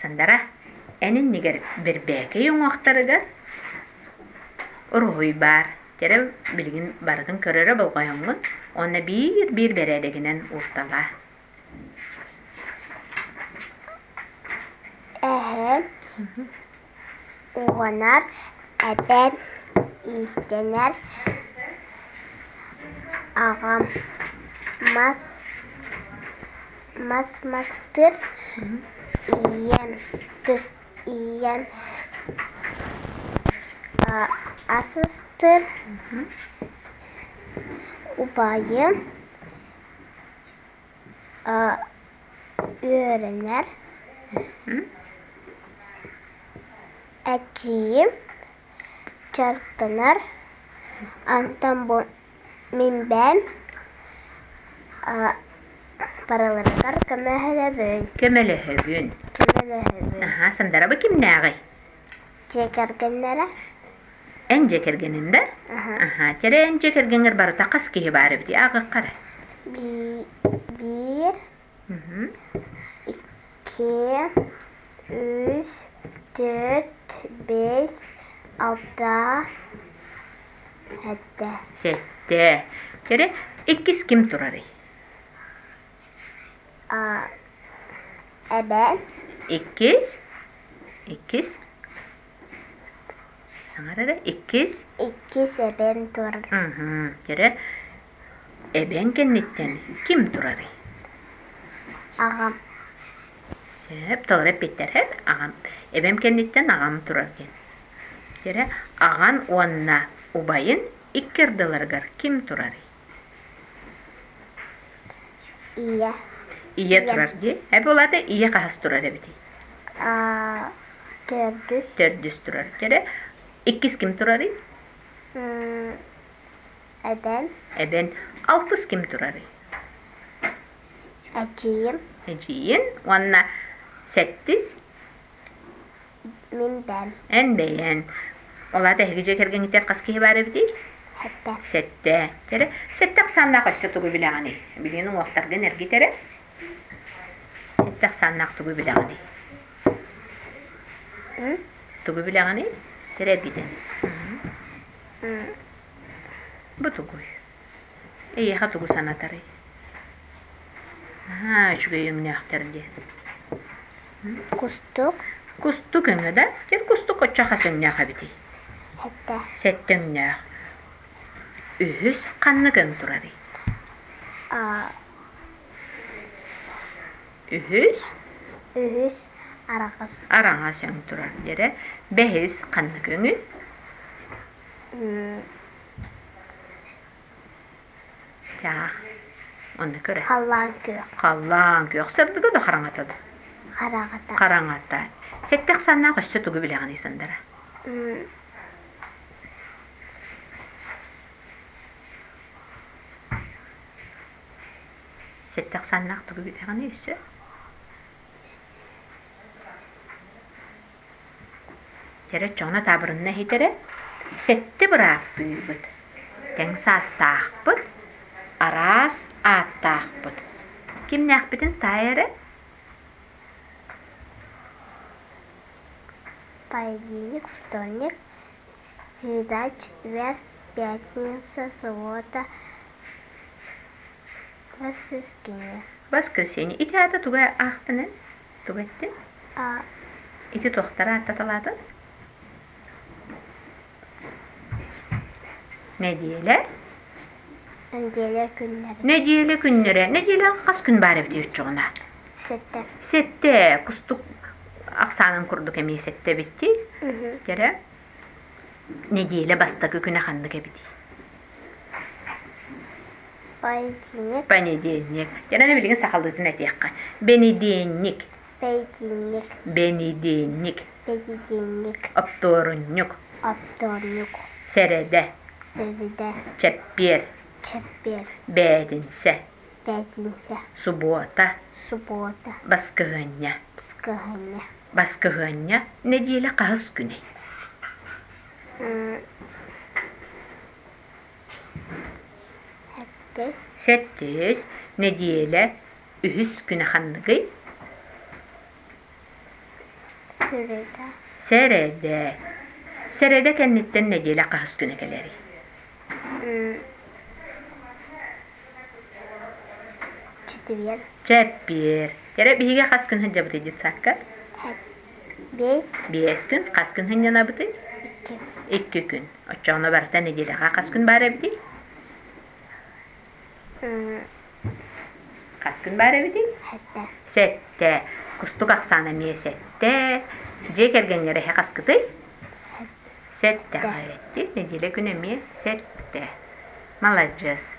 Сандара, эн иннигэр бэрбээкэй уҥуохтарыгар уруһуй баар. Дьэрэ билигин барытын көрөрө болҕойоҥҥун уонна биир-биир бэрээдэгинэн уурталаа. Эһэм уһанар, эбэм иистэнэр, аҕам мас мас мастыыр, ийэм ийэм ас астыыр, убайым үөрэнэр, эдьиийим дьарыктанар, онтон бу мин бэйэм барыларыгар көмөлөһөбүн. Көмөлөһөбүн. Көмөлөһөбүн. Аһаа, Сандарабы кимнээҕий? Дьиэ кэргэннэрэ. Эн дьиэ кэргэнин да? Аһаа, тэрэ эн дьиэ кэргэҥҥэр барыта хас киһи баар эбитий? Ааҕыахха эрэ. Биир, икки, үс, түөрт, биэс, алта, сэттэ. Сэттэ. Тэрэ иккис ким турарый? Эбэм. Иккис? Иккис? Саҥар эрэ. Иккис? Иккис эбэм турар. Мм. Дьэрэ, эбэҥ кэнниттэн ким турарый? Аҕам. Сөп, толору эппиттэр һэ? Аҕам. Эбэм кэнниттэн аҕам турар диэн. Дьэрэ, аҕан уонна убайын икки ардыларыгар ким турарый? Ийэ. Ийэ турар дии. Эбэ ол аата ийэ хаһыс турар эбитий? Аа, төрдүс. Төрдүс турар. Дьэрэ, иккис ким турарый? Эбэм. Эбэн. Алтыс ким турарый? Эдьиийим. Эдьиийин уонна сэттис Мин бэйэм. Эн бэйэн. Ол аата эһиги дьиэ кэргэҥҥитигэр хас киһи баар эбитий? Сэттэ. Сэттэ. Эрэ, сэттэ ахсааннаах өссө тугу билэҕиний? Билигин уҥуохтаргын эргит эрэ. Сэттэ ахсааннаах тугу билэҕиний? Тугу билэҕиний? Эрэ эргитэн ис. Бу тугуй? Эйиэхэ тугу санатарый? Наһаа үчүгэй өҥнөөхтөр диэн. Кустук. Кустук өҥө да? Дьэ кустук оччо хас өҥнөөх эбитий? Сэттэ. Сэттэ өҥнөөх. Үһүс ханнык өҥ турарый? А Үһүс? Үһүс араҕас. Араҥас өҥ турар диэрэ. Бэһис ханнык өҥүй? Таах. Онно көрө. Халлаан күөх. Халлаан күөх. Сырдыга да хараҥата да? Хараҥата. Хараҥата. Сэттэ ахсааннаах өссө тугу билэҕиний Сандара? Сэттэ ахсааннаах тугу билэҕиний өссө? Дьэрэ оччоҕуна таабырынна иһитэрэ, сэттэ бырааттыыбыт, тэҥ саастаахпыт, араас ааттаахпыт. Кимнээхпитин таай эрэ Понедельник, вторник, среда, четверг, пятница, суббота, воскресенье. Воскресенье. Ити аата тугу аахтын эн? Тугу эттин? Ити туохтара ааттаталаатын? Нэдиэлэ. Нэдиэлэ күннэрэ. Нэдиэлэ күннэрэ. Нэдиэлэ хас күн баар эбитий оччоҕуна? Сэттэ. Сэттэ. Кустук ахсаанын курдук эмиэ сэттэ эбиттий. Кэрэ. Нэдиэлэ бастакы күнэ ханнык эбитий? Понедельник. Понедельник. Дьэ, билигин сахалыытын этиэххэ. Бэнидиэнньик. Бэйдиинньик. Бэнидиэнньик. Бэдидиэнньик. Оптуорунньук. Оптуорунньук. Сэрэдэ. Сэрэдэ. Чэппиэр. Чэппиэр. Бээтинсэ. Бээтинсэ. Субуота. Субуота. Баскыһыанньа. Баскыһыанньа. Баскыһыанньа нэдиэлэ хаһыс күнэй? Сэттис. Сэттис. Нэдиэлэ үһүс күнэ ханныгый? Сэрэдэ. Сэрэдэ. Сэрэдэ кэнниттэн нэдиэлэ хаһыс күнэ кэлэрий? Четверг. Чэппиэр. Эрэ биһиги хас күн сылдьабытый детсадка? Биэс. Биэс күн. Хас күн сынньанабытый? Икки. Икки күн. Оччоҕуна барыта нэдиэлэҕэ хас күн баар эбитий? Хас күн баар эбитий? Сэттэ. Сэттэ. Кустук ахсаана эмиэ сэттэ. Дьиэ кэргэҥҥэр эһэ хаскытый? Сэттэҕэ эттик. Нэдиэлэ күн эмиэ сэттэ. Маладьыас.